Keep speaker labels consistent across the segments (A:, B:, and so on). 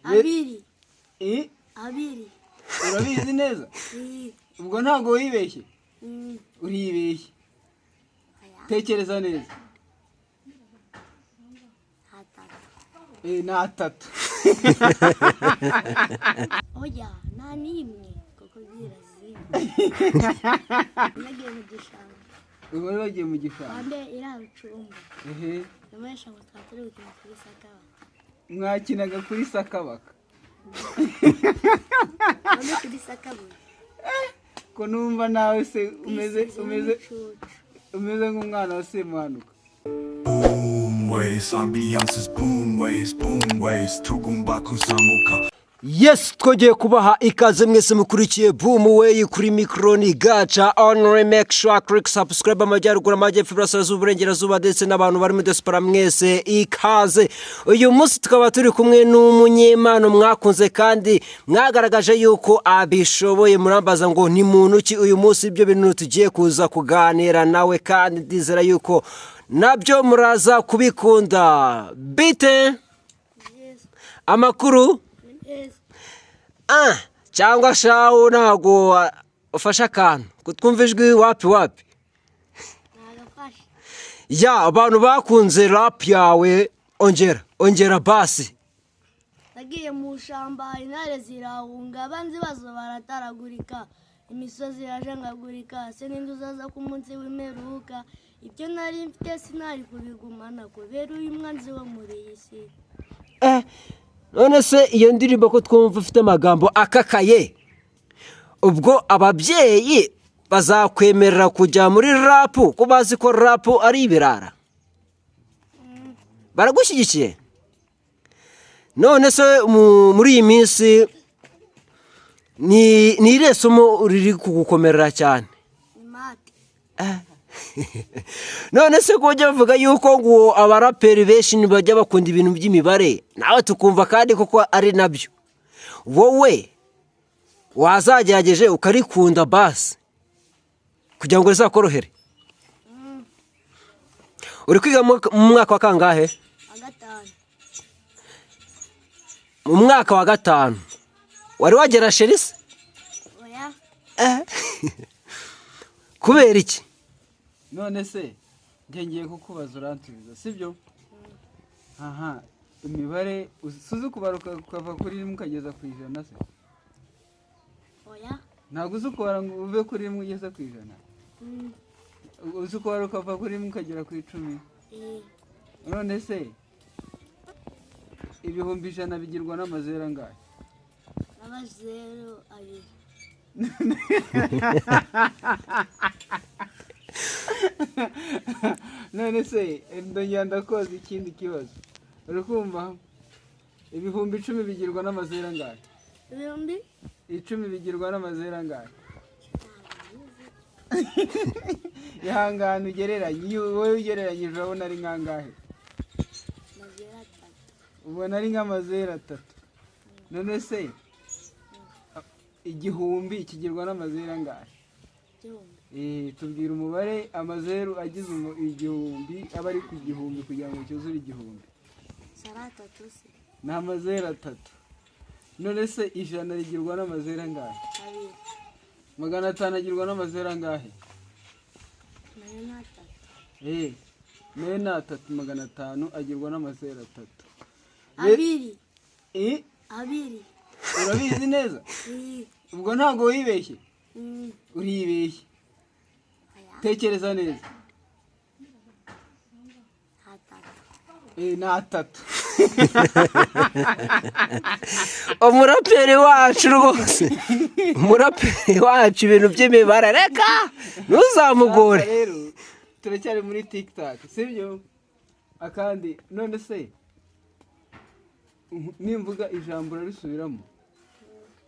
A: Abiri.
B: Eh?
A: Abiri.
B: Urabizi neza? Ubwo ntabwo wibeshye? Uribeshye. Tekereza neza.
A: Atatu.
B: Ni atatu.
A: Oya, nta n'imwe kuko byirazimye. Nagiye mu gishanga.
B: Wari wagiye mu gishanga?
A: Wambe irarucumba.
B: Ehe.
A: Nyuma ngo twaba turi gukina kuri Sakabaka.
B: Mwakinaga kuri Sakabaka?
A: Wambe kuri Sakabaka.
B: Ko numva nawe se umeze nk'umwana wa Semuhanuka.
C: Boom ways, ambiances boom ways, boom ways, tugomba kuzamuka.
D: Yes, twongeye kubaha ikaze mwese mukurikiye Boom Way kuri mikoro ni Gaca only. Make sure click subscribe. Amajyaruguru, amajyepfo, iburasirazuba, uburengerazuba ndetse n'abantu bari muri diaspora, mwese ikaze. Uyu munsi tukaba turi kumwe n'umunyempano mwakunze kandi mwagaragaje yuko abishoboye. Murambaza ngo ni muntu ki uyu munsi? Ibyo bintu tugiye kuza kuganira nawe kandi ndizera yuko nabyo muraza kubikunda. Bite?
A: Yes.
D: Amakuru?
A: Yes.
D: Ah, cyangwa shawu ntabwo ufashe akantu kutwumva ijwi? Wapi wapi.
A: Nagafashe.
D: Ya, abantu bakunze rap yawe. Ongera, ongera basi.
A: Nagiye mu shamba, intare zirahunga, abanzi bazo barataragurika, imisozi irajangagurika. Se ninde uzaza ku munsi w'imperuka? Ibyo nari mfite sinari kubigumana kubera uyu mwanzi wo muri iyi si.
D: None se iyo ndirimbo ko twumva ufite amagambo akakaye, ubwo ababyeyi bazakwemerera kujya muri rap, ko bazi ko rap ari ibirara? Baragushyigikiye? None se muri iyi minsi ni irihe somo riri kugukomerera cyane?
A: Ni math.
D: None se ko bajya bavuga yuko ngo abaraperi benshi ntibajya bakunda ibintu by'imibare, nawe tukumva kandi koko ari nabyo, wowe wazagerageje ukarikunda basi kugira ngo rizakorohere? Uri kwiga mu mwaka wa kangahe?
A: Wa gatanu.
D: Mu mwaka wa gatanu. Wari wagera chéri se?
A: Oya.
D: Kubera iki?
B: None se njye ngiye kukubaza, uransubiza, sibyo? Aha, imibare uzi kubara ukava kuri 1 ukageza ku 100 se?
A: Oya.
B: Ntabwo uzi kubara ngo uve kuri 1 ugeze ku 100? Uzi kubara ukava kuri 1 ukagera ku 10?
A: Eh.
B: None se 100,000 bigirwa n'amazeru angahe?
A: N'amazeru abiri.
B: None se ndongera ndakoza ikindi kibazo, uri kumva? 10,000 bigirwa n'amazeru angahe?
A: Ibihumbi
B: 10 bigirwa n'amazeru angahe? Ihangane ugereranye. Iyo wowe ugereranyije urabona ari nkangahe?
A: Amazeru atatu.
B: Ubona ari nk'amazeru atatu. None se 1000 kigirwa n'amazeru angahe?
A: 1000.
B: Tubwira umubare amazeru agize 1000 aba ari ku 1000 kugira ngo cyuzure 1000.
A: Sara atatu se?
B: Ni amazeru atatu. None se 100 rigirwa n'amazeru angahe?
A: Abiri.
B: 500 agirwa n'amazeru angahe?
A: Nayo ni atatu.
B: Nayo ni atatu. 500 agirwa n'amazeru atatu.
A: Abiri. Abiri.
B: Urabizi neza?
A: Eh.
B: Ubwo ntabwo wibeshye? Uribeshye.
A: Oya.
B: Tekereza neza.
A: Atatu.
B: Ni atatu.
D: Umuraperi wacu rwose, umuraperi wacu, ibintu by'imibare reka ntuzamugore.
B: Sasa rero turacyari muri TikTok, sibyo? Akandi, none se nimvuga ijambo urarisubiramo?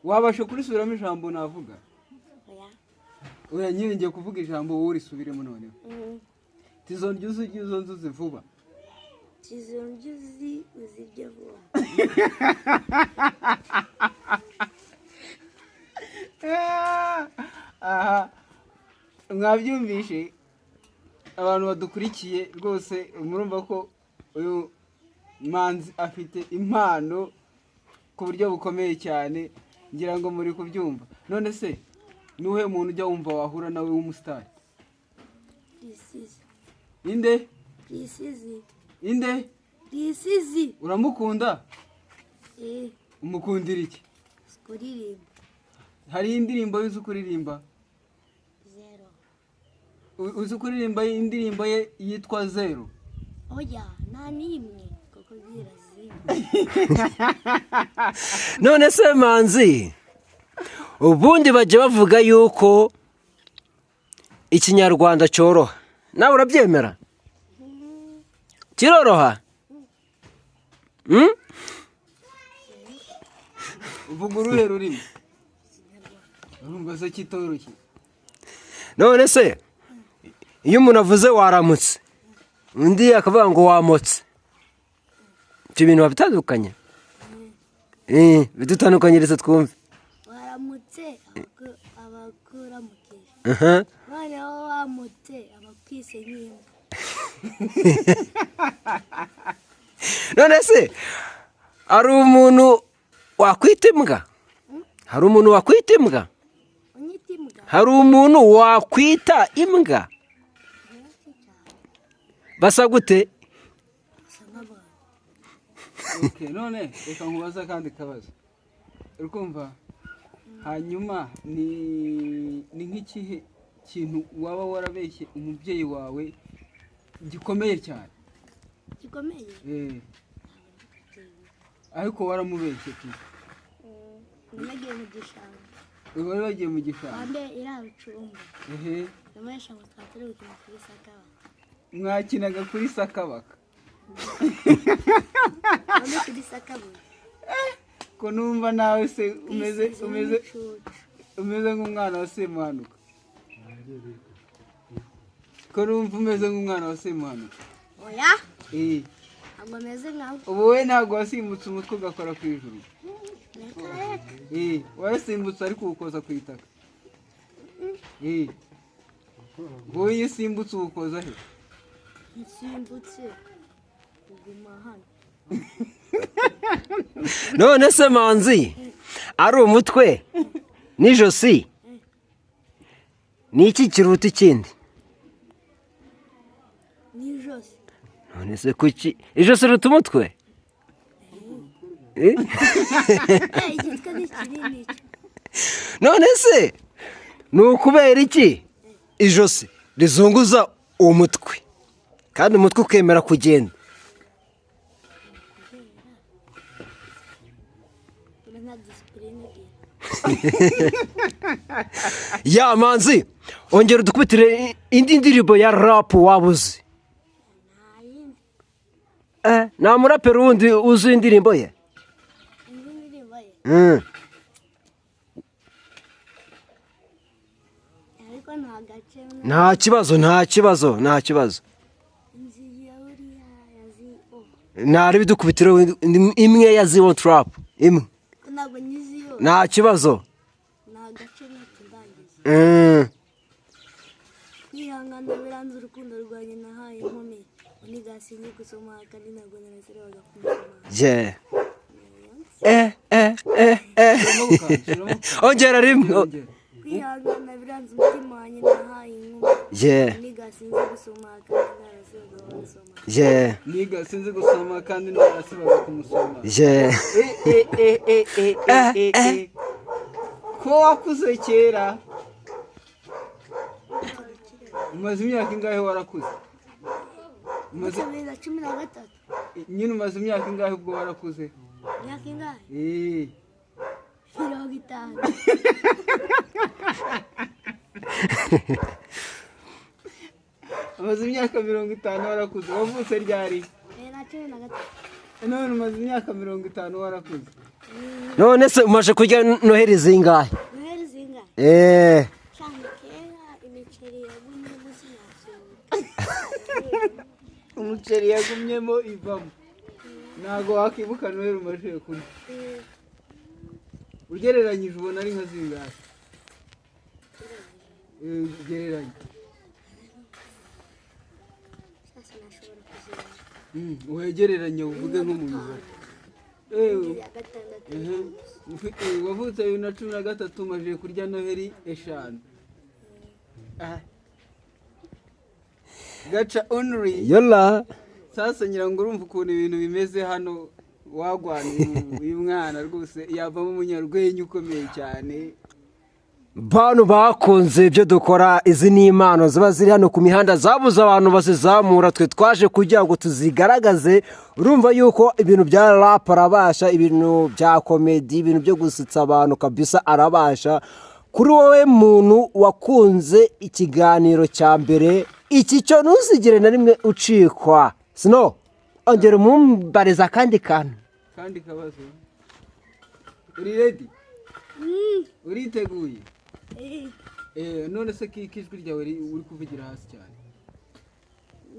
B: Wabasha kurisubiramo ijambo navuga?
A: Oya.
B: Oya nyine, ngiye kuvuga ijambo, wowe urisubiremo noneho. Tizo ndya uzirye izo nzuzi vuba.
A: Izo nzuzi uzirye vuba.
B: Aha mwabyumvishe, abantu badukurikiye rwose, murumva ko uyu Manzi afite impano. ku buryo bukomeye cyane, ngira ngo muri kubyumva. None se nuhe muntu ujya wumva wahura nawe w'umusitari?
A: Chriss Eazy.
B: Inde?
A: Chriss Eazy.
B: Inde?
A: Chriss Eazy.
B: Uramukunda?
A: Eh.
B: Umukundira iki?
A: Kuririmba.
B: Hari indirimbo uzi kuririmba?
A: Zero.
B: Uzi kuririmba indirimbo ye yitwa Zero?
A: Oya, nta n'imwe kuko byirazimu.
D: None se Manzi, ubundi bajya bavuga yuko ikinyarwanda cyoroha, nawe urabyemera? Kiroroha? Hmm?
B: Uvuga uruhe rurimi? Urumva se kitoroshye?
D: None se iyo umuntu avuze waramutse, undi akavuga ngo wamotse, ibyo bintu babitandukanya? Bidutandukanyirize twumve.
A: Waramutse abakuramukije. Noneho wamutse abakwise nk'imbwa.
D: None se hari umuntu wakwita imbwa? Hari umuntu wakwita imbwa?
A: Unyita imbwa?
D: Hari umuntu wakwita imbwa? Basa gute?
A: Basa nk'abantu.
B: Okay, none reka nkubaze akandi kabazo. Urikumva? Hanyuma ni nk'ikihe kintu waba warabeshye umubyeyi wawe gikomeye cyane?
A: Gikomeye?
B: Ariko waramubeshye tu.
A: Nagiye mu gishanga.
B: Wari wagiye mu gishanga?
A: Wambe irarucumba.
B: Ehe.
A: Namubeshya ngo twaba turi gukina kuri Sakabaka.
B: Mwakinaga kuri Sakabaka?
A: Wambe kuri Sakabaka.
B: Ko numva nawe se umeze nk'umwana wa Semuhanuka. Ko numva umeze nk'umwana wa Semuhanuka.
A: Oya? Ntabwo meze nkawe.
B: Ubu wowe ntabwo wasimbutse umutwe ugakora ku ijuru. Warasimbutse ariko uwukoza ku itaka. Wowe iyo usimbutse uwukoza he?
A: Nsimbutse uguma hano.
D: None se Manzi, ari umutwe n'ijosi, ni iki kiruta ikindi?
A: N'ijosi.
D: None se kuki ijosi riruta umutwe?
A: Igitwe ni kinini.
D: None se ni ukubera iki ijosi rizunguza umutwe kandi umutwe ukemera kugenda? Ya Manzi, ongera udukubitire indi ndirimbo ya rap waba uzi. Nta muraperi wundi uzi indirimbo ye? Nta kibazo, nta kibazo, nta kibazo. Ntari bidukubitire imwe ya Zeo Trap imwe. Nta kibazo.
A: Kwihangana biranze urukundo rwanjye nahaye inkumi unigasinye gusoma kandi ntabwo naraserebaga kumusoma.
D: Ongera rimwe.
A: Kwihangana biranze umutima wanjye nahaye inkumi unigasinye gusoma kandi naraserebaga kumusoma.
B: Niga sinzi gusoma kandi naraserebaga kumusoma. Ko wakuze kera? Umaze imyaka ingahe warakuze?
A: Umaze 13.
B: Nyine umaze imyaka ingahe ubwo warakuze?
A: Imyaka ingahe? 50.
B: Umaze imyaka 50 warakuze. Wavutse ryari?
A: 13.
B: None umaze imyaka 50 warakuze.
D: None se umaze kurya Noheli zingahe?
A: Noheli zingahe?
B: Umuceri yagumyemo ivamo. Ntago wakibuka Noheli umaze kurya. Ugereranyije ubona ari nka zingahe? Ugereranye. Wegereranye uvuge nko mu mibare.
A: Iya gatandatu.
B: Wavutse 2013, umaze kurya Noheli eshanu. Ah. Gaca Only.
D: Yola.
B: Sasa ngira ngo urumva ukuntu ibintu bimeze hano. Wagwana uyu mwana rwose yavamo umunyarwenya ukomeye cyane.
D: Bantu bakunze ibyo dukora, izi ni impano ziba ziri hano ku mihanda zabuze abantu bazizamura. Twe twaje kugira ngo tuzigaragaze. Urumva yuko ibintu bya rap arabasha, ibintu bya comedy, ibintu byo gusetsa abantu kabisa arabasha. Kuri wowe muntu wakunze ikiganiro cya mbere, iki cyo ntuzigere na rimwe ucikwa. Sino ongera umumbariza akandi kantu.
B: Kandi kabazo, uri ready? Uriteguye? None se ko ijwi ryawe uri kuvugira hasi cyane?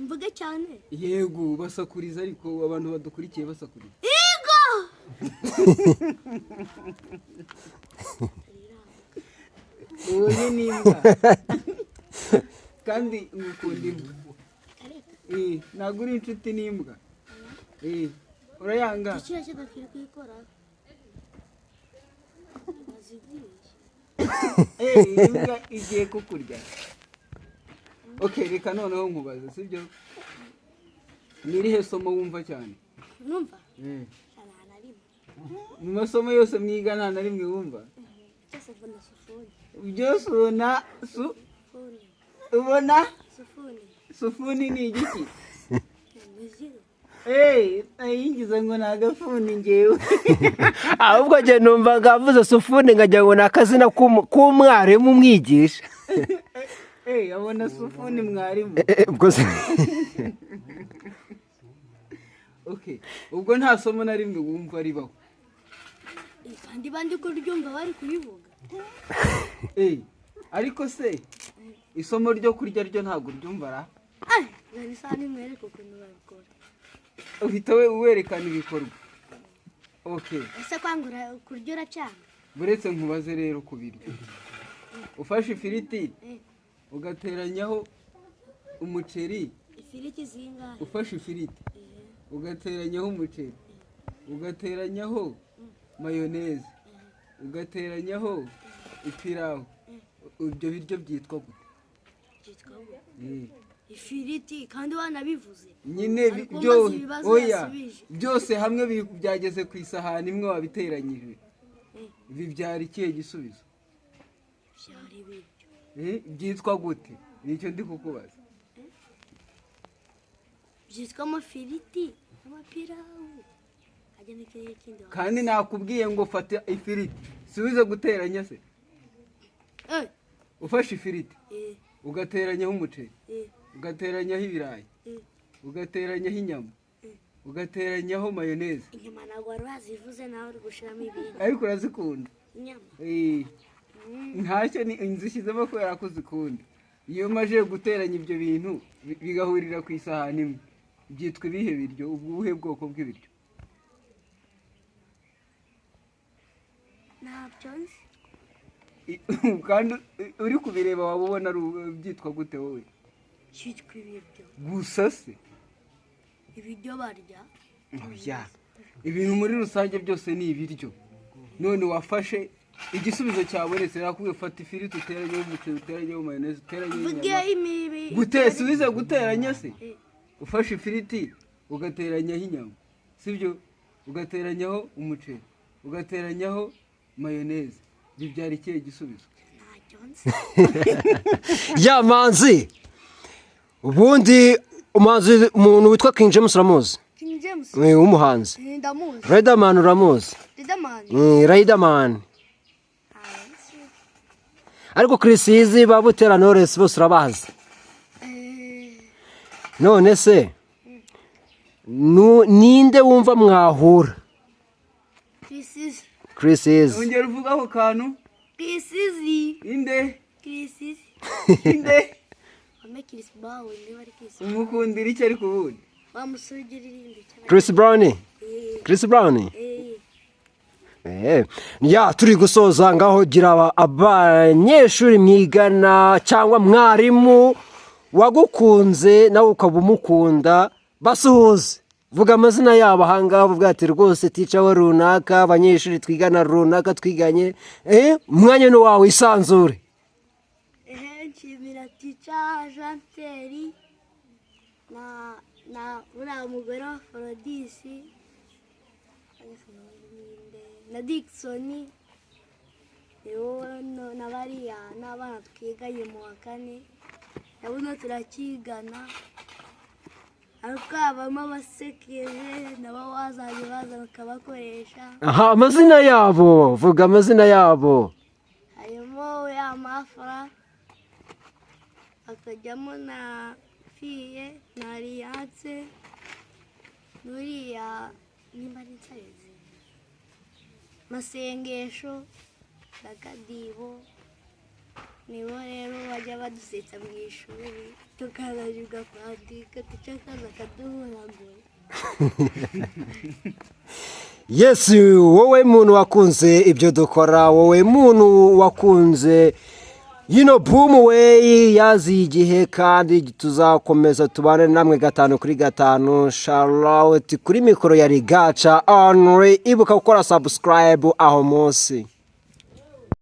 A: Mvuge cyane?
B: Yego, basakuriza, ariko abantu badukurikiye basakuriza.
A: Igo.
B: Ubonye n'imbwa kandi ngukunda imbwa. Ntabwo uri inshuti n'imbwa? Urayanga?
A: Kiriya kidakwiye kuyikora azigiye.
B: Imbwa igiye kukurya. Okay, reka noneho nkubaze, sibyo? Ni irihe somo wumva cyane?
A: Numva nta na rimwe.
B: Mu masomo yose mwiga nta na rimwe wumva?
A: Byose mbona sufuni.
B: Byose ubona su
A: Sufuni.
B: Ubona?
A: Sufuni.
B: Sufuni ni igiki?
A: Ni zero.
B: Nayingize ngo ni agafuni ngewe.
D: Ahubwo njye numva avuze sufuni nkagira ngo ni akazina k'umwarimu umwigisha.
B: Abona sufuni mwarimu.
D: Ubwo se
B: Okay, ubwo nta somo na rimwe wumva ribaho?
A: Kandi bandi kuryumva bari kubivuga.
B: Ariko se isomo ryo kurya ryo ntabwo uryumva ra?
A: Ah, nari isaha nimwereke ukuntu babikora.
B: Uhita we werekana ibikorwa. Okay.
A: Ese kwangura kurya uracyanga?
B: Buretse nkubaze rero ku biryo. Ufashe ifiriti ugateranyaho umuceri,
A: Ifiriti zingahe?
B: ufashe ifiriti ugateranyaho umuceri, ugateranyaho mayoneze, ugateranyaho ipirawu, ibyo biryo byitwa gute?
A: Byitwa gute?
B: Eh.
A: Ifiriti kandi wanabivuze.
B: Nyine
A: Ari kumbaza ibibazo
B: oya,
A: yasubije.
B: Byose hamwe byageze ku isahani imwe wabiteranyije, bibyara ikihe gisubizo?
A: Byari ibiryo.
B: Byitwa gute? Nicyo ndi kukubaza.
A: Byitwa amafiriti n'amapirawu, hajya n'ikindi kindi
B: Kandi nakubwiye ngo fata ifiriti, subize guteranya se. Ufashe ifiriti ugateranyaho umuceri, ugateranyaho ibirayi, ugateranyaho inyama, ugateranyaho mayoneze.
A: Inyama ntabwo wari wazivuze, nawe uri gushiramo ibindi.
B: Ariko urazikunda?
A: Inyama.
B: Ntacyo, ni inzu ushyizemo kubera ko uzikunda. Iyo umaze guteranya ibyo bintu bigahurira ku isahani imwe, byitwa ibihe biryo? Ubwo ubuhe bwoko bw'ibiryo?
A: Ntabyo nzi.
B: Kandi uri kubireba waba ubona ari byitwa gute wowe?
A: Byitwa ibiryo.
B: Gusa se?
A: Ibiryo barya.
B: Oya, ibintu muri rusange byose ni ibiryo. None wafashe igisubizo cyabonetse, nakubwiye fata ifiriti uteranyeho umuceri, uteranyeho mayoneze, uteranyeho
A: Mvuge
B: inyama.
A: imibi.
B: Subize guteranya se. Ufashe ifiriti ugateranyaho inyama, sibyo? Ugateranyaho umuceri, ugateranyaho mayoneze, bibyara ikihe gisubizo?
A: Ntacyo nzi.
D: Ya Manzi, ubundi umuhanzi, umuntu witwa King James uramuzi?
A: King James?
D: W'umuhanzi.
A: Ndamuzi.
D: Riderman uramuzi?
A: Riderman?
D: Riderman.
A: Ntawe nzi.
D: Ariko Chris Easy, ba Butera Knowless bose urabazi? None se ninde wumva mwahura?
A: Chris Easy.
D: Chris Easy.
B: Ongera uvuga ako kantu.
A: Chris Easy.
B: Inde?
A: Chris Easy.
B: Inde?
A: Wame Chris Brown, niba ari Chris.
B: Umukundira icyo ariko ubundi?
A: Bamusugira irindi cyane.
D: Chris Brown. Chris Brown. Ya, turi gusoza. Ngaho gira abanyeshuri mwigana cyangwa mwarimu wagukunze nawe ukaba umukunda, basuhuze. Vuga amazina yabo ahangaha, uvuga ati rwose teacher we runaka, abanyeshuri twigana runaka twiganye. Umwanya ni wawe, isanzure.
A: Ehe, nshimira teacher Jean Pierre na uriya mugore wa Forodisi na Dickson, nibo na bariya n'abana twiganye mu wa kane, nabo turakigana, ariko habamo abasekeje nabo wazajya baza bakabakoresha.
D: Aha, amazina yabo, vuga amazina yabo.
A: Harimo ya Mafura, hakajyamo na Fiye na Alliance n'uriya nimba ari Nsabezi, Masengesho na Kadibo. Nibo rero bajya badusetsa mu ishuri, tukananirwa kwandika, teacher akaza akaduhuragura.
D: Yes, wowe muntu wakunze ibyo dukora, wowe muntu wakunze yino Boom Way yaziye igihe, kandi tuzakomeza tubane namwe gatanu kuri gatanu. Charlotte kuri mikoro ya Rigaca Only. Ibuka gukora subscribe aho munsi.